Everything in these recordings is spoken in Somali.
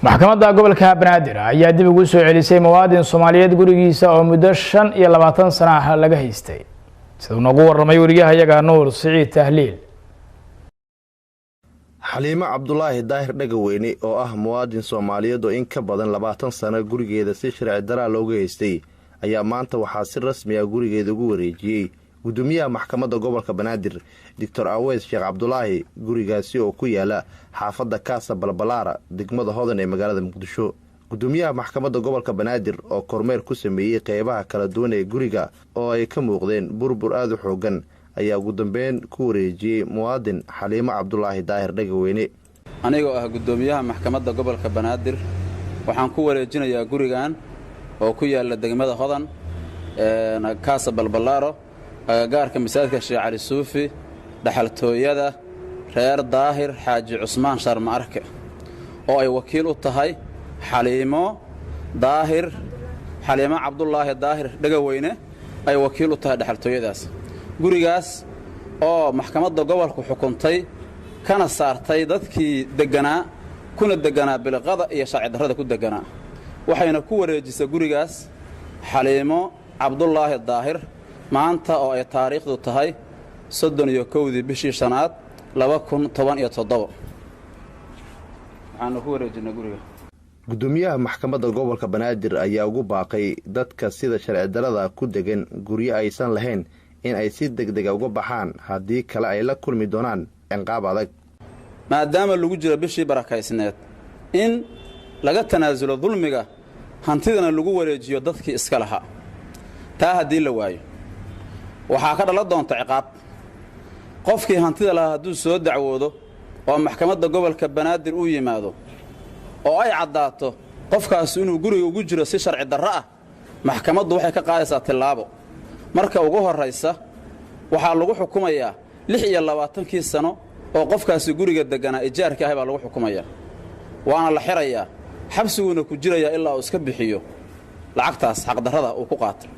Maxkamadda gobolka Banaadir ayaa dib ugu soo celisay muwaadin Soomaaliyeed gurigiisa oo muddo 25 sano ah laga haystay, siduu noogu warramay wariyahayaga Nuur Siciid Tahliil. Xaliimo Cabdulaahi Daahir Dhagaweyne oo ah muwaadin Soomaaliyeed oo in ka badan 20 sano gurigeeda si sharci daraa looga haystay ayaa maanta waxaa si rasmi ah gurigeeda ugu wareejiyey gudoomiyaha maxkamadda gobolka Banaadir, Doctor Aweys Sheekh Cabdulaahi, gurigaasi oo ku yaala xaafadda Kaasa Balbalaara, degmada Hodan ee magaalada Muqdisho. Gudoomiyaha maxkamadda gobolka Banaadir oo kormeer ku sameeyey qeybaha kala duwan ee guriga oo ay ka muuqdeen burbur aada u xoogan ayaa ugu dambeyn ku wareejiyey muwaadin Xaliimo Cabdulaahi Daahir Dhagaweyne. Anigoo ah guddoomiyaha maxkamadda gobolka Banaadir, waxaan ku wareejinayaa gurigan oo ku yaalla degmada Hodan, Kaasa Balbalaaro, agagaarka masaajidka Sheekh Cali Suufi, dhaxaltooyada reer Daahir Xaaji Cusmaan Sharma Arke oo ay wakiil u tahay Xaliimo Daahir, Xaliimo Cabdulaahi Daahir Dhagaweyne ay wakiil u tahay dhexaltooyadaas. Gurigaas oo maxkamadda gobolku xukuntay kana saartay dadkii degganaa, kuna degganaa biliqada iyo sharci darrada ku degganaa, waxayna ku wareejisay gurigaas Xaliimo Cabdulaahi Daahir maanta oo ay taariikhdu tahay 31-dii bishii shanaad 2017. Waxaanu ku wareejinay guriga. Gudoomiyaha maxkamadda gobolka Banaadir ayaa ugu baaqay dadka sida sharci darada ku degan guryo aysan lahayn in ay si deg dega uga baxaan, haddii kale ay la kulmi doonaan ciqaab adag. Maadaama lagu jiro bishii barakaysneed, in laga tanaasulo dulmiga, hantidana lagu wareejiyo dadkii iska lahaa. Taa haddii la waayo, waxaa ka dhalan doonta ciqaab. Qofkii hantida lahaa hadduu soo dacwoodo oo maxkamadda gobolka Banaadir uu yimaado oo ay caddaato qofkaas inuu guriga ugu jiro si sharci darro ah, maxkamaddu waxay ka qaadaysaa tillaabo. Marka ugu horraysa waxaa lagu xukumayaa 26-kii sano oo qofkaasi guriga degganaa ijaarka ahay baa lagu xukumayaa, waana la xirayaa, xabsiguuna ku jirayaa ilaa uu iska bixiyo lacagtaas xaqdarrada uu ku qaatay.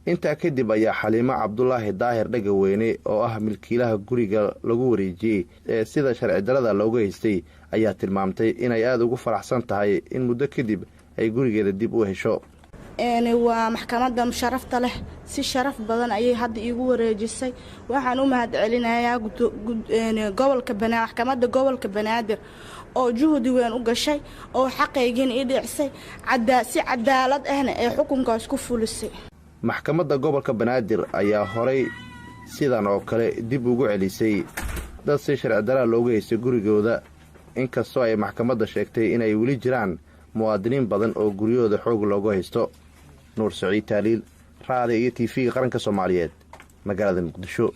Intaa kadib ayaa Xaliimo Cabdulaahi Daahir Dhagaweyne oo ah milkiilaha guriga lagu wareejiyey ee sida sharci darada looga haystay ayaa tilmaamtay inay aada ugu faraxsan tahay in muddo kadib ay gurigeeda dib u hesho. Waa maxkamadda sharafta leh, si sharaf badan ayay hadda iigu wareejisay. Waxaan u mahad celinayaa gobolka, maxkamadda gobolka Banaadir oo juhdi weyn u gashay oo xaqaygiina ii dhicisay, si cadaalad ahna ee xukunkaas ku fulisay. Maxkamadda gobolka Banaadir ayaa horay sidan oo kale dib ugu celisay dad si sharci daraa looga haystay gurigooda, inkastoo ay maxkamadda sheegtay inay weli jiraan muwaadiniin badan oo guryahooda xoog looga haysto. Nuur Saciid Taaliil, Raadiyo iyo TV-ga Qaranka Soomaaliyeed, magaalada Muqdisho.